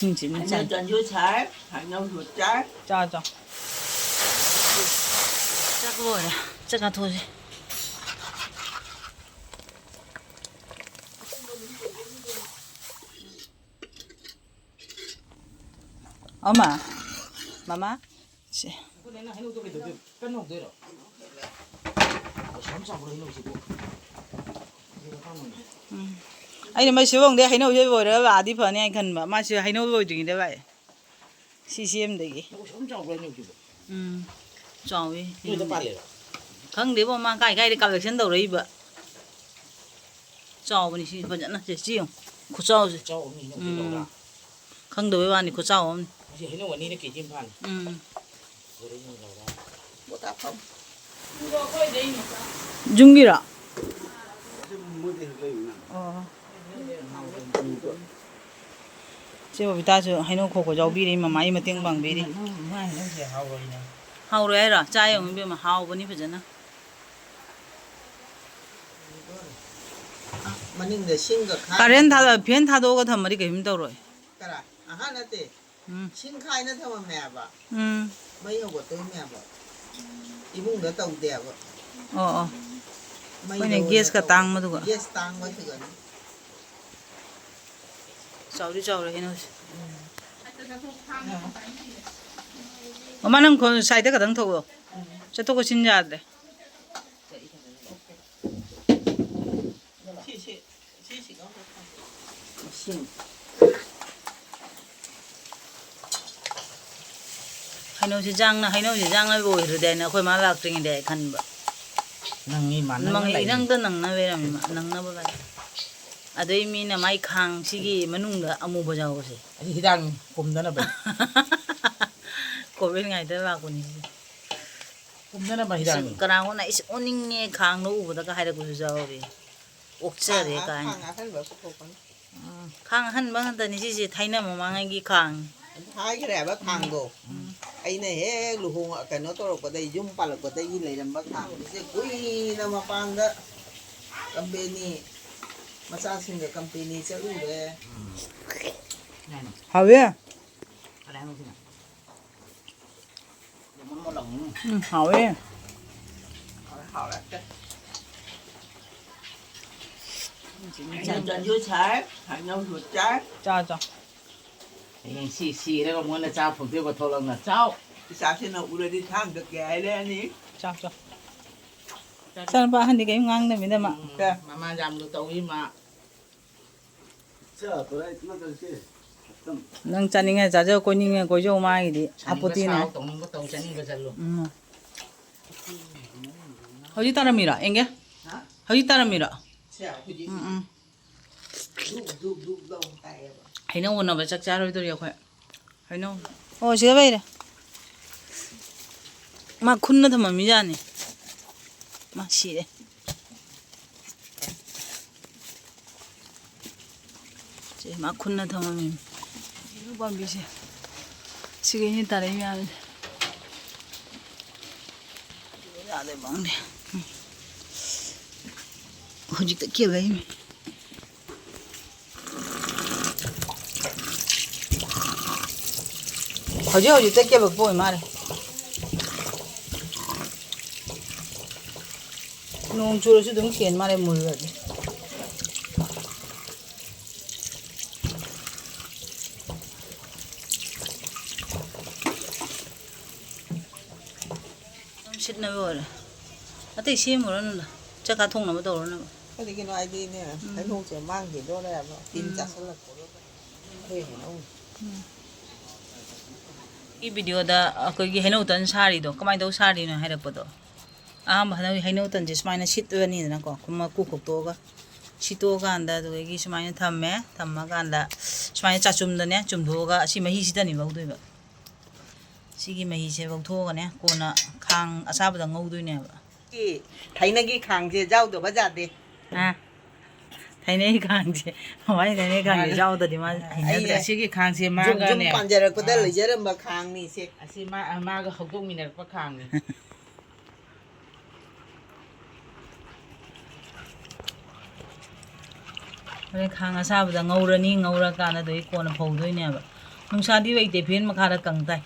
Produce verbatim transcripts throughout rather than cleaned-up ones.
ꯁꯤꯡꯁꯤꯅ ꯆꯥꯏ꯫ ꯍꯩꯅꯧ ꯆꯟꯁꯨ ꯁꯥꯏ, ꯍꯩꯅꯧꯁꯨ ꯆꯥꯏ꯫ ꯆꯥ, ꯆꯥ꯫ ꯆꯥꯛ ꯂꯣꯏꯔꯦ꯫ ꯆꯥꯛ ꯆꯥꯊꯣꯛꯑꯁꯤ꯫ ꯑꯃ, ꯃꯃꯥ, ꯁꯦ꯫ ꯎꯝ꯫ ꯑꯩꯅ ꯃꯩ ꯁꯤꯐꯧꯗꯩ ꯍꯩꯅꯧꯁꯦ ꯑꯣꯏꯔꯒ ꯂꯥꯛꯑꯗꯤ ꯐꯅꯤ ꯍꯥꯏꯅ ꯈꯟꯕ꯫ ꯃꯥꯁꯤ ꯍꯩꯅꯧ ꯂꯣꯏꯗ꯭ꯔꯤꯉꯩꯗ ꯂꯥꯛꯑꯦ꯫ ꯁꯤ ꯁꯦꯝꯗꯒꯤ꯫ ꯎꯝ꯫ ꯆꯥꯎꯋꯤ꯫ ꯅꯣꯏꯗ ꯄꯥꯜꯂꯤꯔꯣ? ꯈꯪꯗꯦꯕꯣ, ꯃꯥ ꯀꯥꯏ ꯀꯥꯏꯗ collection ꯇꯧꯔꯛꯏꯕ꯫ ꯆꯥꯎꯕꯅꯤ ꯁꯤ ꯐꯖꯅ꯫ ꯁꯦ, ꯁꯤ ꯌꯦꯡꯉꯨ꯫ ꯈꯨꯆꯥꯎꯁꯦ꯫ ꯆꯥꯎꯕꯅꯤ, ꯍꯩꯅꯧꯗꯤ ꯎꯝ꯫ ꯂꯧꯔꯥ꯫ ꯈꯪꯗꯕꯩ ꯋꯥꯅꯤ, ꯈꯨꯆꯥꯎ ꯑꯃꯅꯤ꯫ ꯃꯁꯤ ꯍꯩꯅꯧ ꯑꯅꯤꯅ ꯀꯦ ꯖꯤ ꯑꯃ ꯐꯥꯅꯤ꯫ ꯎꯝ꯫ ꯕꯣꯔꯤꯡ ꯑꯃ ꯂꯧꯔꯥ꯫ ꯌꯨꯝꯒꯤꯔꯣ? ꯑꯣ꯫ ꯆꯦ ꯕꯕꯤꯇꯥꯁꯨ ꯍꯩꯅꯧ ꯈꯣꯛꯄ ꯌꯥꯎꯕꯤꯔꯤ, ꯃꯃꯥꯏ ꯃꯇꯦꯡ ꯄꯥꯡꯕꯤꯔꯤ꯫ ꯃꯥ ꯍꯩꯅꯧꯁꯦ ꯍꯥꯎꯔꯣꯏꯅꯦ꯫ ꯍꯥꯎꯔꯣꯏ ꯍꯥꯏꯔꯣ? ꯆꯥ ꯌꯦꯡꯉꯨ ꯏꯕꯦꯝꯃ, ꯍꯥꯎꯕꯅꯤ ꯐꯖꯅ꯫ ꯃꯅꯤꯡꯗ ꯁꯤꯡꯒ ꯈꯥ-, ꯀꯥꯔꯦꯟ ꯊꯥ-, ꯐꯦꯟ ꯊꯥꯗꯣꯛꯑꯒ ꯊꯝꯃꯗꯤ ꯀꯩꯁꯨꯝ ꯇꯧꯔꯣꯏ꯫ ꯀꯔꯥ? ꯑꯍꯥ, ꯅꯠꯇꯦ꯫ ꯎꯝ꯫ ꯁꯤꯡ ꯈꯥꯏꯅ ꯊꯝꯃꯝꯃꯦ ꯍꯥꯏꯕ꯫ ꯎꯝ꯫ ꯃꯩ ꯍꯧꯒꯠꯇꯣꯏꯅꯦ ꯍꯥꯏꯕ꯫ ꯏꯃꯨꯡꯗ ꯇꯧꯗꯦ ꯍꯥꯏꯕ꯫ ꯑꯣ, ꯑꯣ꯫ ꯃꯩꯗ ꯍꯣꯏꯅꯦ, ꯑꯣꯏꯅ gas ꯀ ꯇꯧꯕ꯫ ꯇꯥꯡꯕꯗꯨꯒ꯫ Gas ꯇꯥꯡꯕꯁꯤꯒꯅꯤ꯫ ꯆꯥꯎꯗꯤ ꯆꯥꯎꯔꯦ ꯍꯩꯅꯧꯁꯦ꯫ ꯎꯝ꯫ ꯃꯃꯥ, ꯅꯪ ꯈꯣ-, side ꯈꯛꯇꯪ ꯊꯣꯛꯂꯛꯑꯣ꯫ ꯎꯝ꯫ ꯆꯠꯊꯣꯛ ꯆꯠꯁꯤꯟ ꯌꯥꯗ꯭ꯔꯦ꯫ ꯁꯤ, ꯁꯤ, ꯁꯤ, ꯁꯤ ꯀꯝ ꯇꯧ-, ꯁꯤ꯫ ꯍꯩꯅꯧꯁꯤ ꯖꯥꯡꯅ, ꯍꯩꯅꯧꯁꯤ ꯖꯥꯡꯅ ꯂꯣꯏꯈ꯭ꯔꯗꯤ ꯍꯥꯏꯅ ꯑꯩꯈꯣꯏ ꯃꯥ ꯂꯥꯛꯇ꯭ꯔꯤꯉꯩꯗ ꯑꯩ ꯈꯟꯕ꯫ ꯅꯪ ꯃꯤ ꯃꯥꯟꯅꯅ ꯃꯪ-, ꯂꯩ꯫ ꯏꯅꯪꯗ ꯅꯪꯅ ꯂꯩꯔꯝꯃꯤ ꯃꯥ, ꯅꯪꯅꯕ ꯂꯥꯛꯑꯦ꯫ ꯑꯗꯩ ꯃꯤꯅ ꯃꯥꯏ ꯈꯥꯡꯁꯤꯒꯤ ꯃꯅꯨꯡꯗ ꯑꯃꯨꯕ ꯌꯥꯎꯕꯁꯦ꯫ ꯑꯁꯤ ꯍꯤꯗꯥꯛꯅꯤ, ꯄꯨꯝꯗꯅꯕ꯫ Covid ꯉꯥꯏꯗ ꯂꯥꯛꯄꯅꯤ ꯁꯤꯁꯦ꯫ ꯄꯨꯝꯗꯅꯕ ꯍꯤꯗꯥꯛꯅꯤ꯫ ꯀꯅꯥꯒꯨꯝꯕꯅ "ꯏꯁ, ꯑꯣꯟꯅꯤꯡꯉꯦ ꯈꯥꯡꯗꯣ ꯎꯕꯗꯒ" ꯍꯥꯏꯔꯛꯄꯁꯨ ꯌꯥꯎꯔꯤ꯫ "ꯑꯣꯛꯆꯔꯦ" ꯈꯥꯡ-, ꯀꯥꯏꯅ꯫ ꯈꯥꯡ ꯑꯍꯟꯕ ꯄꯨꯊꯣꯛꯄꯅꯤ꯫ ꯎꯝ, ꯈꯥꯡ ꯑꯍꯟꯕ ꯉꯥꯛꯇꯅꯤ ꯁꯤꯁꯦ, ꯊꯥꯏꯅ ꯃꯃꯥꯡꯉꯩꯒꯤ ꯈꯥꯡ꯫ ꯍꯥꯏꯈ꯭ꯔꯦ ꯍꯥꯏꯕ ꯈꯥꯡꯗꯣ꯫ ꯎꯝ꯫ ꯑꯩꯅ ꯍꯦꯛ ꯂꯨꯍꯣꯡ-, ꯀꯩꯅꯣ ꯇꯧꯔꯛꯄꯗꯩ, ꯌꯨꯝ ꯄꯥꯜꯂꯛꯄꯗꯒꯤ ꯂꯩꯔꯝꯕ ꯈꯥꯡꯁꯦ ꯀꯨꯏꯅ ꯃꯄꯥꯟꯗ company, ꯃꯆꯥꯁꯤꯡꯒ company ꯆꯠꯂꯨꯔꯦ꯫ ꯎꯝ꯫ ꯍꯥꯎꯋꯦ꯫ ꯎꯝ, ꯍꯥꯎꯋꯦ꯫ ꯍꯩꯅꯧ ꯆꯥꯏ, ꯍꯩꯅꯧꯁꯨ ꯆꯥꯏ꯫ ꯆꯥ, ꯆꯥ꯫ ꯍꯌꯦꯡ ꯁꯤ ꯁꯤꯔꯒ ꯃꯣꯏꯅ ꯆꯥ ꯐꯪꯗꯣꯏꯕ ꯊꯣꯛꯂꯛꯅ ꯆꯥꯎ꯫ ꯏꯆꯥꯁꯤꯅ ꯎꯔꯗꯤ ꯊꯥꯡ ꯀꯛꯀꯦ ꯍꯥꯏꯔꯛꯑꯅꯤ꯫ ꯆꯥꯎ, ꯆꯥꯎ꯫ ꯏꯆꯥꯅꯨꯄꯥ ꯑꯍꯟꯗꯤ ꯀꯔꯤꯝ ꯉꯥꯡꯗꯕꯅꯤꯗ ꯃꯥ꯫ ꯎꯝ, ꯃꯃꯥ ꯌꯥꯝ ꯂꯨ ꯇꯧꯏ ꯃꯥ꯫ ꯅꯪ ꯆꯥꯅꯤꯡꯉꯦ ꯆꯥꯖꯧ, ꯀꯣꯏꯅꯤꯡꯉꯦ ꯀꯣꯏꯖꯧ, ꯃꯥꯒꯤꯗꯤ ꯁꯥꯅꯤꯡꯕ ꯑꯄꯨꯇꯤꯅꯦ꯫ ꯁꯥꯎ, ꯇꯧꯅꯤꯡꯕ ꯇꯧ, ꯆꯥꯅꯤꯡꯕ ꯆꯠꯂꯨ꯫ ꯎꯝ꯫ ꯍꯧꯖꯤꯛ ꯇꯥꯔꯝꯃꯤꯔꯣ? ꯌꯦꯡꯒꯦ꯫ ꯍꯥ? ꯍꯧꯖꯤꯛ ꯇꯥꯔꯝꯃꯤꯔꯣ? ꯁꯦ, ꯍꯧꯖꯤꯛ ꯎꯝ, ꯎꯝ꯫ ꯙꯨꯞ, ꯙꯨꯞ, ꯙꯨꯞ ꯂꯥꯎꯅ ꯇꯥꯏꯌꯦꯕ꯫ ꯍꯩꯅꯧ ꯎꯅꯕ ꯆꯥꯛ ꯆꯥꯔꯣꯏꯗꯧꯔꯤ ꯑꯩꯈꯣꯏ꯫ ꯍꯩꯅꯧ꯫ ꯑꯣ, ꯁꯤꯗ ꯂꯩꯔꯦ꯫ ꯃꯥ ꯈꯨꯟꯅ ꯊꯝꯃꯝꯃꯤꯖꯥꯠꯅꯤ꯫ ꯃꯥ ꯁꯤꯔꯦ꯫ ꯁꯦ, ꯃꯥ ꯈꯨꯟꯅ ꯊꯝꯃꯝꯃꯤꯅꯤ꯫ ꯍꯩꯅꯧ ꯄꯥꯝꯕꯤꯁꯦ꯫ ꯁꯤꯒꯩꯅꯦ ꯇꯥꯔꯛꯏ ꯃꯌꯥꯝꯁꯦ꯫ ꯌꯥꯗꯦ ꯐꯪꯗꯦ꯫ ꯎꯝ꯫ ꯍꯧꯖꯤꯛꯇ ꯀꯦꯜꯂꯛꯏꯅꯦ꯫ ꯍꯧꯖꯤꯛ ꯍꯧꯖꯤꯛꯇ ꯀꯦꯜꯂꯛꯄ ꯑꯣꯏ ꯃꯥꯜꯂꯦ꯫ ꯅꯣꯡ ꯆꯨꯔꯁꯨ ꯑꯗꯨꯝ ꯀꯦꯟ ꯃꯥꯜꯂꯦ ꯃꯨꯜꯂꯗꯤ꯫ ꯑꯗꯨꯝ ꯁꯤꯠꯅꯕ ꯑꯣꯏꯔꯦ꯫ ꯑꯇꯩ ꯁꯦꯝꯃꯨꯔꯅꯨꯗ꯫ ꯆꯀꯥ ꯊꯣꯡꯅꯕ ꯇꯧꯔꯅꯕ꯫ ꯀꯔꯤꯒꯤꯅꯣ ꯍꯥꯏꯗꯤꯅꯦ, ꯎꯝ꯫ ꯍꯩꯅꯧꯁꯦ ꯃꯥꯡꯈꯤꯗꯣꯔꯦꯕ꯫ ꯇꯤꯟ ꯎꯝ꯫ ꯆꯥꯁꯜꯂꯛꯄꯗꯣ꯫ ꯑꯩꯈꯣꯏ ꯍꯩꯅꯧ꯫ ꯎꯝ꯫ ꯁꯤ ꯚꯤꯗꯤꯑꯣꯗ ꯑꯩꯈꯣꯏꯒꯤ ꯍꯩꯅꯧ ꯇꯟ ꯁꯥꯔꯤꯗꯣ ꯀꯃꯥꯏꯅ ꯇꯧ ꯁꯥꯔꯤꯅꯣ ꯍꯥꯏꯔꯛꯄꯗꯣ꯫ ꯑꯍꯥꯟꯕ ꯍꯩꯅꯧ, ꯍꯩꯅꯧ ꯇꯟꯁꯦ ꯁꯨꯃꯥꯏꯅ ꯁꯤꯠꯂꯅꯤꯗꯅꯀꯣ, ꯃꯀꯨ ꯈꯣꯛꯇꯣꯛꯑꯒ꯫ ꯁꯤꯠꯇꯣꯛꯑꯀꯥꯟꯗ ꯑꯗꯨꯗꯒꯤ ꯁꯨꯃꯥꯏꯅ ꯊꯝꯃꯦ꯫ ꯊꯝꯃꯀꯥꯟꯗ ꯁꯨꯃꯥꯏꯅ ꯆꯥꯆꯨꯝꯗꯅꯦ ꯆꯨꯝꯊꯣꯛꯑꯒ ꯑꯁꯤ ꯃꯍꯤꯁꯤꯗꯅꯦ ꯂꯧꯗꯣꯏꯕ꯫ ꯁꯤꯒꯤ ꯃꯍꯤꯁꯦ ꯂꯧꯊꯣꯛꯑꯒꯅꯦ ꯀꯣꯟꯅ ꯈꯥꯡ ꯑꯁꯥꯕꯗ ꯉꯧꯗꯣꯏꯅꯦꯕ꯫ ꯊꯥꯏꯅꯒꯤ ꯈꯥꯡꯁꯦ ꯌꯥꯎꯗꯕ ꯌꯥꯗꯦ꯫ ꯑꯥ, ꯊꯥꯏꯅꯒꯤ ꯈꯥꯡꯁꯦ, ꯃꯃꯥꯏ ꯊꯥꯏꯅꯒꯤ ꯈꯥꯡꯁꯦ ꯃꯥꯅꯦ꯫ ꯌꯥꯎꯗ꯭ꯔꯗꯤ ꯃꯥ ꯍꯩꯅꯗ꯭ꯔꯦ꯫ ꯑꯩꯅ ꯑꯁꯤꯒꯤ ꯈꯥꯡꯁꯦ ꯖꯨꯝ, ꯖꯨꯝ ꯃꯥꯒꯅꯦ꯫ ꯄꯥꯟꯖꯔꯛꯄꯗ ꯑꯥ꯫ ꯂꯩꯖꯔꯝꯕ ꯈꯥꯡꯅꯤ ꯁꯦ꯫ ꯑꯁꯤ ꯃꯥ-, ꯃꯥꯒ ꯍꯧꯗꯣꯛꯃꯤꯟꯅꯔꯛꯄ ꯈꯥꯡꯅꯤ꯫ ꯍꯣꯔꯦꯟ ꯈꯥꯡ ꯑꯁꯥꯕꯗ ꯉꯧꯔꯅꯤ, ꯉꯧꯔꯀꯥꯟꯗ ꯑꯗꯩ ꯀꯣꯟꯅ ꯐꯧꯗꯣꯏꯅꯦꯕ꯫ ꯅꯨꯡꯁꯥꯗꯤ ꯂꯩꯇꯦ, ꯐꯦꯟ ꯃꯈꯥꯗ ꯀꯪ ꯇꯥꯏ꯫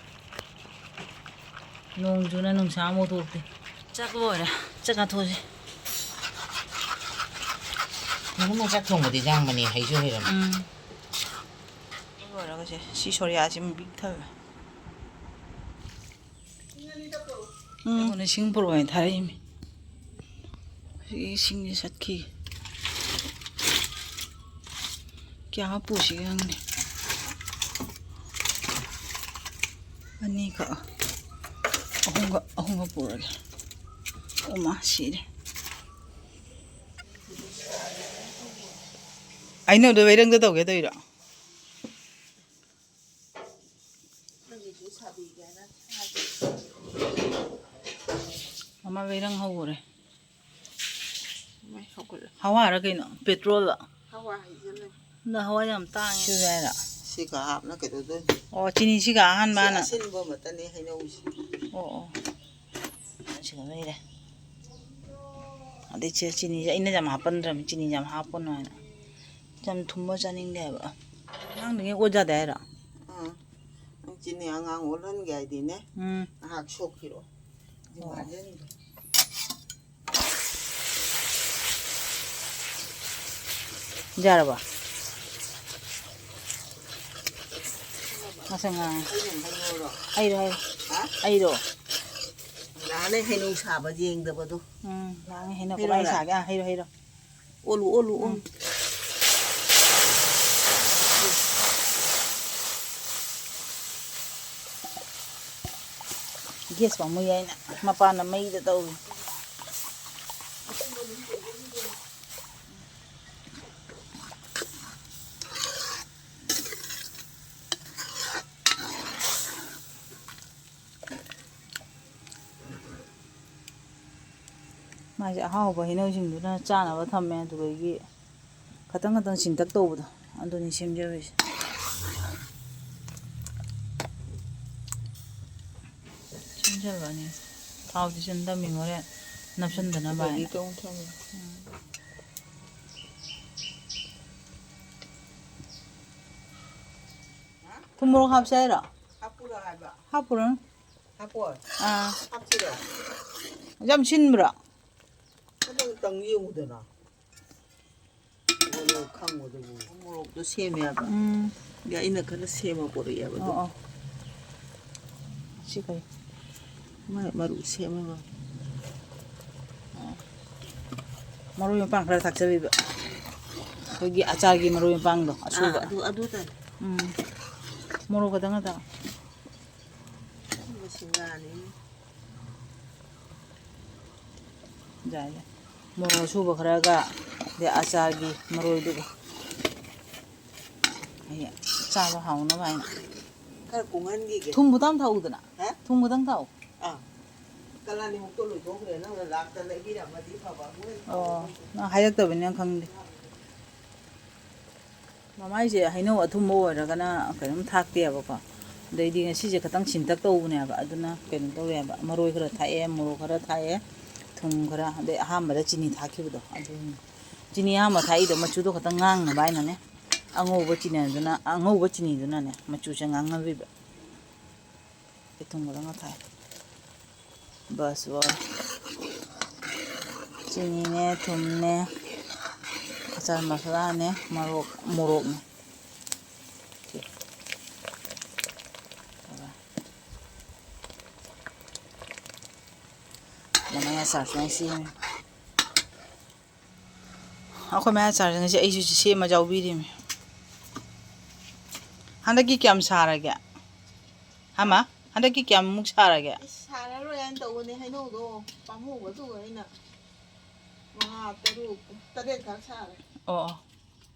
ꯅꯣꯡ ꯆꯨꯅ ꯅꯨꯡꯁꯥ ꯑꯃꯨꯛ ꯊꯣꯛꯇꯦ꯫ ꯆꯥꯛ ꯂꯣꯏꯔꯦ꯫ ꯆꯥꯛ ꯆꯥꯊꯣꯛꯑꯁꯤ꯫ ꯅꯪꯅ ꯆꯥꯛ ꯊꯣꯡꯕꯗꯤ ꯌꯥꯡꯕꯅꯦ, ꯍꯩꯁꯨ ꯍꯩꯔꯝꯃꯦ꯫ ꯎꯝ꯫ ꯂꯣꯏꯔꯒꯁꯦ ꯁꯤ ꯁꯣꯔꯤꯌꯥꯁꯤ ꯑꯃꯨꯛ ꯄꯤꯛ ꯊꯜꯂꯦ꯫ ꯎꯝ꯫ ꯑꯩꯉꯣꯟꯗ ꯁꯤꯡ ꯄꯨꯔꯛꯑꯣꯅ ꯊꯥꯔꯛꯏꯃꯤ꯫ ꯁꯤ ꯁꯤꯡꯁꯦ ꯆꯠꯈꯤ꯫ ꯀꯌꯥ ꯄꯨꯁꯤꯒꯦ ꯈꯪꯗꯦ꯫ ꯑꯅꯤꯈꯛ, ꯑꯍꯨꯝꯈꯛ, ꯑꯍꯨꯝꯈꯛ ꯄꯨꯔꯒꯦ꯫ ꯑꯣ ꯃꯥ ꯁꯤꯔꯦ꯫ ꯑꯩꯅ ꯑꯗꯨ ꯕꯩꯔꯪꯗ ꯇꯧꯒꯦ ꯇꯧꯔꯤꯔꯣ? ꯃꯃꯥ ꯕꯩꯔꯪ ꯍꯧꯈꯔꯦ꯫ ꯃꯩ ꯍꯧꯒꯠꯂꯦ꯫ ꯍꯋꯥꯔ ꯀꯩꯅꯣ? ꯄꯦꯇ꯭ꯔꯣꯜꯂ? ꯍꯋꯥ ꯍꯩꯖꯤꯜꯂꯦ꯫ ꯍꯟꯗꯛ ꯍꯋꯥ ꯌꯥꯝ ꯇꯥꯡꯉꯦ꯫ ꯁꯤ ꯍꯥꯏꯔ? ꯁꯤꯒ ꯍꯥꯞꯅ ꯀꯩꯗꯧꯗꯣꯏꯅꯣ? ꯑꯣ, ꯆꯤꯅꯤꯁꯤꯒ ꯑꯍꯥꯟꯕ ꯁꯤ ꯍꯥꯟꯅ? ꯑꯁꯤꯟꯕ ꯑꯃꯇꯅꯦ ꯍꯩꯅꯧꯁꯦ꯫ ꯑꯣ, ꯑꯣ꯫ ꯁꯤꯒ ꯂꯩꯔꯦ꯫ ꯑꯗꯩ ꯆꯦ ꯆꯤꯅꯤꯁꯦ ꯑꯩꯅ ꯌꯥꯝ ꯍꯥꯞꯄꯟꯗ꯭ꯔꯕꯅꯤ, ꯆꯤꯅꯤ ꯌꯥꯝ ꯍꯥꯞꯄꯅꯨ ꯍꯥꯏꯅ꯫ ꯌꯥꯝ ꯊꯨꯝꯕ ꯆꯥꯅꯤꯡꯗꯦ ꯍꯥꯏꯕ꯫ ꯑꯉꯥꯡꯗꯨꯉꯩ ꯑꯣꯖꯥꯗꯦ ꯍꯥꯏꯔꯣ? ꯑꯥ꯫ ꯅꯪ ꯆꯤꯅꯤ ꯑꯉꯥꯡ ꯑꯣꯜꯍꯟꯒꯦ ꯍꯥꯏꯗꯤꯅꯦ, ꯎꯝ꯫ ꯉꯥꯏꯍꯥꯛ ꯁꯣꯛꯈꯤꯔꯣ꯫ ꯑꯣ꯫ ꯉꯥꯏꯍꯥꯛ ꯌꯥꯔꯕ? ꯉꯁꯪ ꯉꯥꯡꯉꯦ꯫ ꯑꯩꯅ ꯍꯩꯅꯧꯔꯣ? ꯍꯩꯔꯣ, ꯍꯩꯔꯣ꯫ ꯍꯥ? ꯍꯩꯔꯣ꯫ ꯅꯍꯥꯟꯅ ꯍꯩꯅꯧ ꯁꯥꯕ ꯌꯦꯡꯗꯕꯗꯣ꯫ ꯎꯝ, ꯅꯍꯥꯟ ꯍꯩꯅꯧ ꯍꯩꯔꯣꯔꯥ? ꯀꯃꯥꯏꯅ ꯁꯥꯒꯦ? ꯑꯥ, ꯍꯩꯔꯣ, ꯍꯩꯔꯣ꯫ ꯑꯣꯜꯂꯨ, ꯑꯣꯜꯂꯨ, ꯑꯣꯜꯂꯨ꯫ ꯎꯝ꯫ ꯒ꯭ꯌꯥꯁ ꯄꯥꯝꯃꯨꯏ ꯍꯥꯏꯅ ꯃꯄꯥꯟꯅ ꯃꯩꯗ ꯇꯧꯔꯤ꯫ ꯃꯥꯁꯦ ꯑꯍꯥꯎꯕ ꯍꯩꯅꯧꯁꯤꯡꯗꯨꯅ ꯆꯥꯅꯕ ꯊꯝꯃꯦ, ꯑꯗꯨꯗꯒꯤ ꯈꯇꯪ ꯈꯇꯪ ꯆꯤꯟꯇꯛ ꯇꯧꯕꯗꯣ ꯑꯗꯨꯅꯤ ꯁꯦꯝꯖꯔꯤꯁꯦ꯫ ꯁꯦꯝꯖꯜꯂꯅꯤ꯫ ꯊꯥꯎꯗꯤ ꯁꯤꯟꯗꯝꯃꯤ ꯍꯣꯔꯦꯟ ꯅꯞꯁꯟꯗꯅꯕ ꯍꯥꯏꯅ꯫ ꯑꯗꯨꯗꯤ ꯇꯧ ꯊꯝꯃꯦ꯫ ꯎꯝ꯫ ꯊꯨꯝ ꯃꯣꯔꯣꯛ ꯍꯥꯞꯁꯦ ꯍꯥꯏꯔꯣ? ꯍꯥꯞꯄꯨꯔꯣ ꯍꯥꯏꯕ? ꯍꯥꯞꯄꯨꯔꯅꯨ꯫ ꯍꯥꯞꯄꯣꯏ? ꯑꯥ꯫ ꯍꯥꯞꯁꯤꯔꯣ? ꯌꯥꯝ ꯁꯤꯟꯕ꯭ꯔꯣ? ꯑꯗꯨꯝꯇꯪ ꯌꯦꯡꯉꯨꯗꯅ꯫ ꯑꯗꯨꯒ ꯈꯪꯕꯗꯨꯕꯨ꯫ ꯃꯣꯔꯣꯛꯇꯣ ꯁꯦꯝꯃꯦꯕ꯫ ꯎꯝ꯫ ꯑꯗ ꯑꯩꯅ ꯈꯔ ꯁꯦꯝꯃ ꯄꯣꯔꯛꯑꯦꯕ ꯑꯗꯨ꯫ ꯑꯣ, ꯑꯣ꯫ ꯁꯤ ꯀꯩ? ꯃꯥꯏ ꯃꯔꯨ ꯁꯦꯝꯃꯒ꯫ ꯑꯣ꯫ ꯃꯔꯣꯏ ꯃꯄꯥꯡ ꯈꯔ ꯊꯥꯛꯆꯕꯤꯕ꯫ ꯑꯩꯈꯣꯏꯒꯤ ꯑꯆꯥꯔꯒꯤ ꯃꯔꯣꯏ ꯃꯄꯥꯡꯗꯣ ꯑꯁꯨꯕ꯫ ꯑꯥ, ꯑꯗꯨ, ꯑꯗꯨ ꯇꯥꯏ꯫ ꯎꯝ꯫ ꯃꯣꯔꯣꯛ ꯈꯛꯇꯪ ꯅꯠꯇꯕ꯫ ꯁꯤꯡꯒꯥꯅꯤ꯫ ꯌꯥꯏ, ꯌꯥꯏ꯫ ꯃꯣꯔꯣꯛ ꯑꯁꯨꯕ ꯈꯔꯒ, ꯑꯗꯩ ꯑꯆꯥꯔꯒꯤ ꯃꯔꯣꯏꯗꯨꯒ꯫ ꯑꯩ ꯆꯥꯕ ꯍꯥꯎꯅꯕ ꯍꯥꯏꯅ꯫ ꯈꯔ ꯀꯨꯡꯍꯟꯈꯤꯒꯦ꯫ ꯊꯨꯝ ꯈꯤꯇꯪ ꯊꯥꯛꯎꯗꯅ꯫ ꯍꯥ? ꯊꯨꯝ ꯈꯤꯇꯪ ꯊꯥꯛꯎ꯫ ꯑꯥ꯫ ꯀꯂꯥꯅꯤꯃꯨꯛꯇꯣ ꯂꯣꯏꯊꯣꯛꯈ꯭ꯔꯦ꯫ ꯅꯪꯅ ꯂꯥꯛꯇ ꯂꯩꯕꯤꯔꯝꯃꯗꯤ ꯐꯕ꯫ ꯃꯣꯏ ꯑꯣ, ꯅꯪ ꯍꯥꯏꯔꯛꯇꯕꯅꯤꯅ ꯈꯪꯗꯦ꯫ ꯃꯃꯥꯏꯁꯦ ꯍꯩꯅꯧ ꯑꯊꯨꯝꯕ ꯑꯣꯏꯔꯒꯅ ꯀꯩꯅꯣꯝ ꯊꯥꯛꯇꯦꯕꯀꯣ꯫ ꯑꯗꯩꯗꯤ ꯉꯁꯤꯁꯦ ꯈꯤꯇꯪ ꯁꯤꯟꯇꯛ ꯇꯧꯕꯅꯦꯕ꯫ ꯑꯗꯨꯅ ꯀꯩꯅꯣ ꯇꯧꯔꯦꯕ꯫ ꯃꯔꯣꯏ ꯈꯔ ꯊꯥꯛꯑꯦ, ꯃꯣꯔꯣꯛ ꯈꯔ ꯊꯥꯛꯑꯦ, ꯊꯨꯝ ꯈꯔ, ꯑꯗꯩ ꯑꯍꯥꯟꯕꯗ ꯆꯤꯅꯤ ꯊꯥꯛꯈꯤꯕꯗꯣ ꯑꯗꯨꯅꯤ꯫ ꯆꯤꯅꯤ ꯑꯍꯥꯟꯕ ꯊꯥꯛꯏꯗꯣ ꯃꯆꯨꯗꯣ ꯈꯤꯇꯪ ꯉꯥꯡꯅꯕ ꯍꯥꯏꯅꯅꯦ꯫ ꯑꯉꯧꯕ ꯆꯤꯅꯤꯗꯨꯅ, ꯑꯉꯧꯕ ꯆꯤꯅꯤꯗꯨꯅꯅꯦ ꯃꯆꯨꯁꯦ ꯉꯥꯡꯍꯜꯂꯤꯕ꯫ ꯑꯩ ꯊꯨꯝ ꯈꯤꯇꯪꯒ ꯊꯥꯛꯑꯦ꯫ ꯕꯁ ꯑꯣꯏꯔꯦ꯫ ꯆꯤꯅꯤꯅꯦ, ꯊꯨꯝꯅꯦ, ꯑꯆꯥꯔ ꯃꯁꯥꯂꯥꯅꯦ, ꯃꯣꯔꯣꯛ, ꯃꯣꯔꯣꯛꯅꯦ꯫ ꯃꯃꯥꯏ ꯑꯆꯥꯔ ꯁꯨꯃꯥꯏꯅ ꯁꯦꯝꯃꯦ꯫ ꯑꯩꯈꯣꯏ ꯃꯌꯥ ꯆꯥꯔꯁꯦ ꯉꯁꯤ ꯑꯩꯁꯨ ꯁꯦꯝꯃ ꯌꯥꯎꯕꯤꯔꯤꯃꯤ꯫ ꯍꯟꯗꯛꯀꯤ ꯀꯌꯥꯝ ꯁꯥꯔꯒꯦ? ꯍꯥꯃ? ꯍꯟꯗꯛꯀꯤ ꯀꯌꯥꯃꯨꯛ ꯁꯥꯔꯒꯦ? ꯑꯁ, ꯁꯥꯔꯔꯣꯏ ꯍꯥꯏꯅ ꯇꯧꯕꯅꯦ꯫ ꯍꯩꯅꯧꯗꯣ ꯄꯥꯝꯃꯨꯕꯗꯨꯒ ꯑꯩꯅ ꯃꯉꯥ, ꯇꯔꯨꯛ, ꯇꯔꯦꯠ ꯈꯛ ꯁꯥꯔꯦ꯫ ꯑꯣ, ꯑꯣ꯫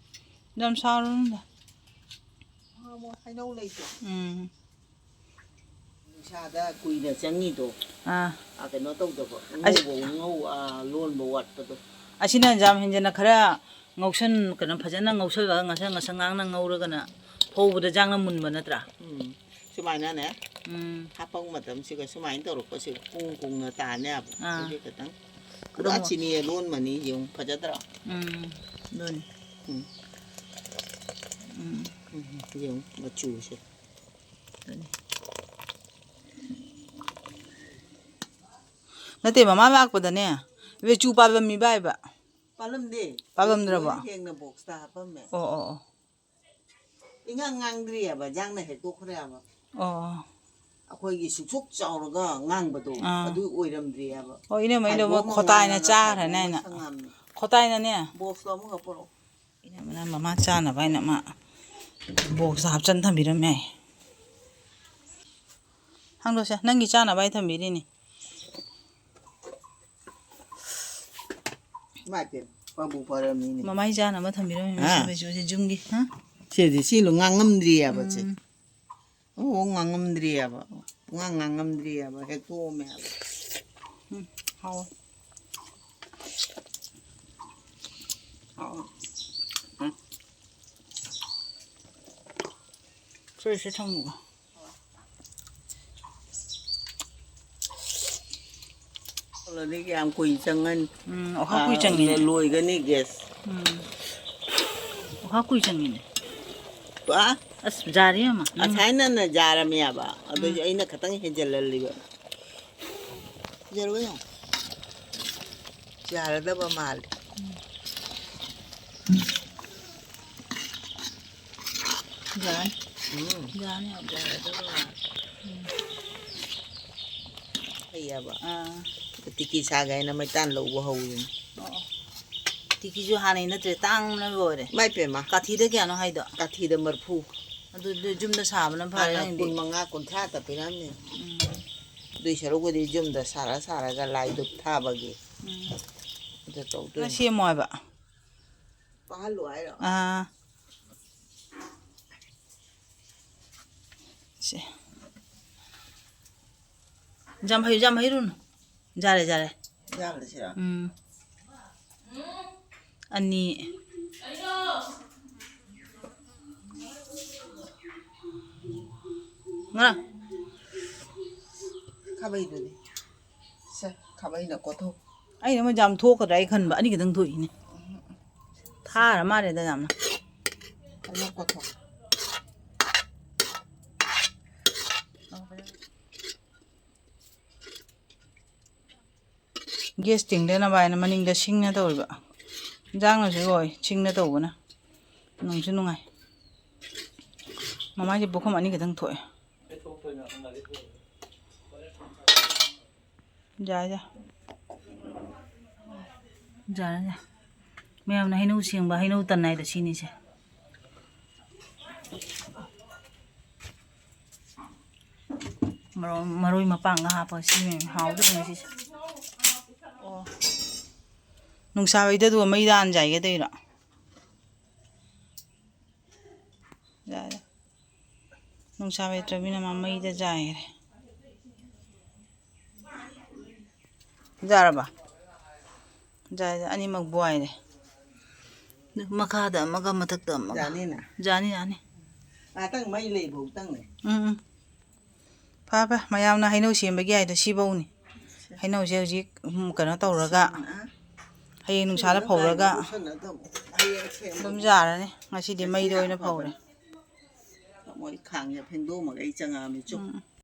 ꯌꯥꯝ ꯁꯥꯔꯨꯅꯨꯗ꯫ ꯃꯉꯥꯃꯨꯛ ꯍꯩꯅꯧ ꯂꯩꯇ꯭ꯔꯣ? ꯎꯝ꯫ ꯅꯨꯡꯁꯥꯗ ꯀꯨꯏꯅ ꯆꯪꯉꯤꯗꯣ꯫ ꯑꯥ꯫ ꯑꯥ, ꯀꯩꯅꯣ ꯇꯧꯗꯕ, ꯑꯁ-, ꯉꯧꯕ, ꯉꯧ-, ꯑꯥ, ꯂꯣꯟꯕ ꯋꯥꯠꯄꯗꯣ꯫ ꯑꯁꯤꯅ ꯌꯥꯝ ꯍꯦꯟꯖꯟꯅ ꯈꯔ ꯉꯧꯁꯟ-, ꯀꯩꯅꯣ, ꯐꯖꯅ ꯉꯧꯁꯜꯂꯒ ꯉꯁꯪ ꯉꯁꯪ ꯉꯥꯡꯅ ꯉꯧꯔꯒꯅ ꯐꯧꯕꯗ ꯌꯥꯡꯅ ꯃꯨꯟꯕ ꯅꯠꯇ꯭ꯔꯥ? ꯎꯝ꯫ ꯁꯨꯃꯥꯏꯅꯅꯦ, ꯎꯝ꯫ ꯍꯥꯞꯄꯛ ꯃꯇꯝꯁꯤꯒ ꯁꯨꯃꯥꯏꯅ ꯇꯧꯔꯛꯄꯁꯦ ꯀꯨꯡ ꯀꯨꯡꯅ ꯇꯥꯅꯦꯕ꯫ ꯑꯥ꯫ ꯑꯗꯨꯗꯤ ꯈꯤꯇꯪ ꯄꯨꯔꯥ ꯑꯗꯨꯝ ꯆꯤꯅꯤ ꯑꯂꯣꯟꯕꯅꯤ, ꯌꯦꯡꯉꯨ, ꯐꯖꯗ꯭ꯔꯣ? ꯎꯝ, ꯑꯗꯨꯅꯤ꯫ ꯎꯝ꯫ ꯎꯝ꯫ ꯎꯝ, ꯌꯦꯡꯉꯨ, ꯃꯆꯨꯁꯦ꯫ ꯑꯗꯨꯅꯤ꯫ ꯅꯠꯇꯦ, ꯃꯃꯥ ꯂꯥꯛꯄꯗꯅꯦ, ꯏꯕꯦ, ꯆꯨ ꯄꯥꯜꯂꯝꯃꯤꯕ ꯍꯥꯏꯕ꯫ ꯄꯥꯜꯂꯝꯗꯦ꯫ ꯄꯥꯜꯂꯝꯗ꯭ꯔꯕꯣ? ꯂꯣꯏꯅ ꯍꯦꯡꯅ ꯕꯣꯛꯁꯇ ꯍꯥꯞꯄꯝꯃꯦ꯫ ꯑꯣ, ꯑꯣ, ꯑꯣ꯫ ꯏꯉꯥꯡ ꯉꯥꯡꯗ꯭ꯔꯤꯑꯕ, ꯌꯥꯡꯅ ꯍꯦꯛꯇꯣꯛꯈ꯭ꯔꯦꯕ꯫ ꯑꯣ꯫ ꯑꯩꯈꯣꯏꯒꯤ ꯁꯨꯛꯁꯨꯛ ꯆꯥꯎꯔꯒ ꯉꯥꯡꯕꯗꯣ, ꯑꯥ꯫ ꯑꯗꯨ ꯑꯣꯏꯔꯝꯗ꯭ꯔꯤꯑꯕ꯫ ꯑꯣ, ꯏꯅꯝꯃ, ꯏꯅꯝꯃ, ꯐꯥꯏꯕꯣꯛ ꯑꯃ ꯈꯣꯇꯥꯏꯅ ꯉꯥꯡꯉꯒ ꯆꯥꯈ꯭ꯔꯅꯤ ꯐꯥꯏꯕꯣꯛ ꯑꯃ ꯍꯥꯏꯅ꯫ ꯁꯪꯉꯝꯃꯦ꯫ ꯈꯣꯇꯥꯏꯅꯅꯦ꯫ ꯕꯣꯛꯁꯇꯣ ꯑꯃꯈꯛ ꯄꯨꯔꯛꯑꯣ꯫ ꯏꯅꯝꯃꯅ ꯃꯃꯥ ꯆꯥꯅꯕ ꯍꯥꯏꯅ ꯃꯥ ꯕꯣꯛꯁꯇ ꯍꯥꯞꯆꯟ ꯊꯝꯕꯤꯔꯝꯃꯦ꯫ ꯍꯪꯗꯣꯛꯁꯦ, ꯅꯪꯒꯤ ꯆꯥꯅꯕ ꯍꯥꯏ ꯊꯝꯕꯤꯔꯤꯅꯤ꯫ ꯏꯃꯥꯏ ꯄꯦꯝꯃ, ꯐꯕꯨ ꯐꯔꯝꯃꯤꯅꯦ꯫ ꯃꯃꯥꯏ ꯆꯥꯅꯕ ꯊꯝꯕꯤꯔꯝꯃꯤ ꯍꯥ? ꯃꯁꯤ ꯃꯆꯨꯁꯦ ꯖꯨꯝꯒꯤ꯫ ꯍꯥ? ꯁꯤꯗꯤ ꯁꯤ ꯂꯣ ꯉꯥꯡꯉꯝꯗ꯭ꯔꯤꯑꯕ ꯁꯦ꯫ ꯎꯝ꯫ ꯑꯣ, ꯉꯥꯡꯉꯝꯗ꯭ꯔꯤꯑꯕ꯫ ꯄꯨꯡꯉꯥꯡ ꯉꯥꯡꯉꯝꯗ꯭ꯔꯤꯑꯕ꯫ ꯍꯦꯛꯇꯣꯛꯑꯝꯃꯦ ꯍꯥꯏꯕ꯫ ꯎꯝ, ꯍꯥꯎꯋꯦ꯫ ꯍꯥꯎꯋꯦ꯫ ꯎꯝ꯫ ꯁꯦ, ꯁꯦ ꯊꯝꯃꯨꯒ꯫ ꯑꯗꯨꯗꯤ ꯌꯥꯝ ꯀꯨꯏ ꯆꯪꯉꯅꯤ꯫ ꯎꯝ, ꯑꯣꯈꯥ ꯀꯨꯏ ꯑꯥ, ꯆꯪꯉꯤꯅꯦ꯫ ꯂꯣꯏꯒꯅꯤ ꯒ꯭ꯌꯥꯁ꯫ ꯎꯝ꯫ ꯑꯣꯈꯥ ꯀꯨꯏ ꯆꯪꯉꯤꯅꯦ꯫ ꯄꯨꯔꯥ ꯑꯁ, ꯖꯥꯔꯦ ꯌꯥꯝ꯫ ꯎꯝ꯫ ꯉꯁꯥꯏꯅꯅ ꯖꯥꯔꯝꯃꯦꯕ꯫ ꯑꯗꯨꯁꯨ ꯎꯝ꯫ ꯑꯩꯅ ꯈꯇꯪ ꯍꯦꯟꯖꯜꯍꯜꯂꯤꯕ꯫ ꯖꯔꯣ ꯌꯦꯡꯉꯣ꯫ ꯌꯥꯔꯗꯕ ꯃꯥꯜꯂꯦ꯫ ꯌꯥꯔꯅꯤ꯫ ꯎꯝ꯫ ꯌꯥꯔꯅꯤ ꯌꯥꯝ꯫ ꯌꯥꯔꯗꯕ ꯃꯥꯜꯂꯦ꯫ ꯎꯝ꯫ ꯐꯩꯌꯦꯕ꯫ ꯑꯥ꯫ ꯇꯤꯀꯤ ꯁꯥꯒꯦ ꯍꯥꯏꯅ ꯃꯩꯇꯥꯟ ꯂꯧꯕ ꯍꯧꯔꯤꯅꯤ꯫ ꯑꯣ꯫ ꯇꯤꯀꯤꯁꯨ ꯍꯥꯟꯅꯩ ꯅꯠꯇ꯭ꯔꯦ, ꯇꯥꯡꯕꯅ ꯂꯣꯏꯔꯦ꯫ ꯏꯃꯥꯏ ꯄꯦꯝꯃ꯫ ꯀꯥꯊꯤꯗ ꯀꯌꯥꯅꯣ ꯍꯥꯏꯗꯣ? ꯀꯥꯊꯤꯗ ꯃꯔꯐꯨ꯫ ꯑꯗꯨ, ꯑꯗꯨ ꯌꯨꯝꯗ ꯁꯥꯕꯅ ꯐꯔꯦ ꯍꯥꯟꯅ ꯅꯪꯗꯤ꯫ ꯀꯨꯟ ꯃꯉꯥ, ꯀꯨꯟꯊ꯭ꯔꯥꯇ ꯄꯤꯔꯝꯃꯤ꯫ ꯎꯝ꯫ ꯑꯗꯨꯏ ꯁꯔꯨꯛꯄꯨꯗꯤ ꯌꯨꯝꯗ ꯁꯥꯔ ꯁꯥꯔꯒ ꯂꯥꯏ ꯙꯨꯞ ꯊꯥꯕꯒꯤ꯫ ꯎꯝ꯫ ꯑꯗꯨ ꯇꯧꯗꯣꯏꯅꯤ꯫ ꯅꯪ ꯁꯦꯝꯃꯣ ꯍꯥꯏꯕ? ꯄꯥꯍꯜꯂꯣ ꯍꯥꯏꯔꯣ? ꯑꯥ꯫ ꯁꯦ꯫ ꯌꯥꯝ ꯍꯩ-, ꯌꯥꯝ ꯍꯩꯔꯨꯅꯨ꯫ ꯌꯥꯔꯦ, ꯌꯥꯔꯦ꯫ ꯌꯥꯔꯦ ꯁꯤꯔꯥ? ꯎꯝ꯫ ꯑꯅꯤ꯫ ꯉꯥ꯫ ꯈꯥꯕꯩꯗꯨꯗꯤ꯫ ꯁꯦ, ꯈꯥꯕꯩꯅ ꯀꯣꯠꯊꯣꯛ꯫ ꯑꯩꯅ ꯑꯃ ꯌꯥꯝ ꯊꯣꯛꯀꯗ꯭ꯔꯥ ꯑꯩ ꯈꯟꯕ, ꯑꯅꯤ ꯈꯛꯇꯪ ꯊꯣꯛꯏꯅꯦ꯫ ꯊꯥꯔ ꯃꯥꯜꯂꯦꯗ ꯌꯥꯝꯅ꯫ ꯐꯖꯅ ꯀꯣꯠꯊꯣꯛ꯫ ꯒ꯭ꯌꯥꯁ ꯇꯤꯡꯗꯅꯕ ꯍꯥꯏꯅ ꯃꯅꯤꯡꯗ ꯁꯤꯡꯅ ꯇꯧꯔꯤꯕ꯫ ꯏꯟꯖꯥꯡꯅꯁꯨ ꯂꯣꯏ ꯁꯤꯡꯅ ꯇꯧꯕꯅ꯫ ꯅꯨꯡꯁꯨ ꯅꯨꯡꯉꯥꯏ꯫ ꯃꯃꯥꯏꯁꯦ ꯄꯨꯈꯝ ꯑꯅꯤ ꯈꯛꯇꯪ ꯊꯣꯛꯑꯦ꯫ ꯌꯥꯏ, ꯌꯥꯏ꯫ ꯌꯥꯔꯦ, ꯌꯥꯔꯦ꯫ ꯃꯌꯥꯝꯅ ꯍꯩꯅꯧ ꯁꯦꯡꯕ, ꯍꯩꯅꯧ ꯇꯟ ꯍꯥꯏꯗꯣ ꯁꯤꯅꯤꯁꯦ꯫ ꯃꯔꯣꯏ, ꯃꯔꯣꯏ ꯃꯄꯥꯡꯒ ꯍꯥꯞꯄꯒ ꯁꯤꯅꯦ ꯍꯥꯎꯗꯣꯏꯅꯦ ꯁꯤꯁꯦ꯫ ꯑꯣ꯫ ꯅꯨꯡꯁꯥ ꯍꯩꯗꯗꯨꯒ ꯃꯩꯗ ꯍꯥꯟꯖꯥꯏꯒꯦ ꯇꯧꯔꯤꯔꯣ? ꯌꯥꯔꯦ꯫ ꯅꯨꯡꯁꯥ ꯂꯩꯇ꯭ꯔꯕꯅꯤꯅ ꯃꯥ ꯃꯩꯗ ꯌꯥꯏꯈ꯭ꯔꯦ꯫ ꯌꯥꯔꯕ? ꯌꯥꯏ, ꯌꯥꯏ꯫ ꯑꯅꯤꯃꯛ ꯕꯣꯏꯔꯦ꯫ ꯃꯈꯥꯗ ꯑꯃꯒ, ꯃꯊꯛꯇ ꯑꯃꯒ꯫ ꯌꯥꯅꯤꯅ? ꯌꯥꯅꯤ, ꯌꯥꯅꯤ꯫ ꯉꯥꯛꯇꯪ ꯃꯩ ꯂꯩꯕꯧꯇꯪꯅꯦ꯫ ꯎꯝ, ꯎꯝ꯫ ꯐ ꯐ ꯃꯌꯥꯝꯅ ꯍꯩꯅꯧ ꯁꯦꯝꯕꯒꯤ ꯍꯥꯏꯗꯣ ꯁꯤꯐꯧꯅꯤ꯫ ꯍꯩꯅꯧꯁꯦ ꯍꯧꯖꯤꯛ, ꯎꯝ, ꯀꯩꯅꯣ ꯇꯧꯔꯒ, ꯁꯤꯅ ꯍꯌꯦꯡ ꯅꯨꯡꯁꯥꯗ ꯐꯧꯔꯒ ꯂꯣꯏꯁꯜꯂꯗꯧꯕ꯫ ꯍꯌꯦꯡ ꯁꯦꯝꯕ ꯑꯗꯨꯝ ꯌꯥꯔꯅꯤ꯫ ꯉꯁꯤꯗꯤ ꯃꯩꯗ ꯑꯣꯏꯅ ꯐꯧꯔꯦ꯫ ꯃꯣꯏ ꯈꯥꯡꯁꯦ ꯐꯦꯡꯗꯣꯛꯑꯝꯃꯒ ꯑꯩ ꯆꯪꯉꯛꯑꯝꯃꯤ ꯆꯨꯝ꯫ ꯎꯝ꯫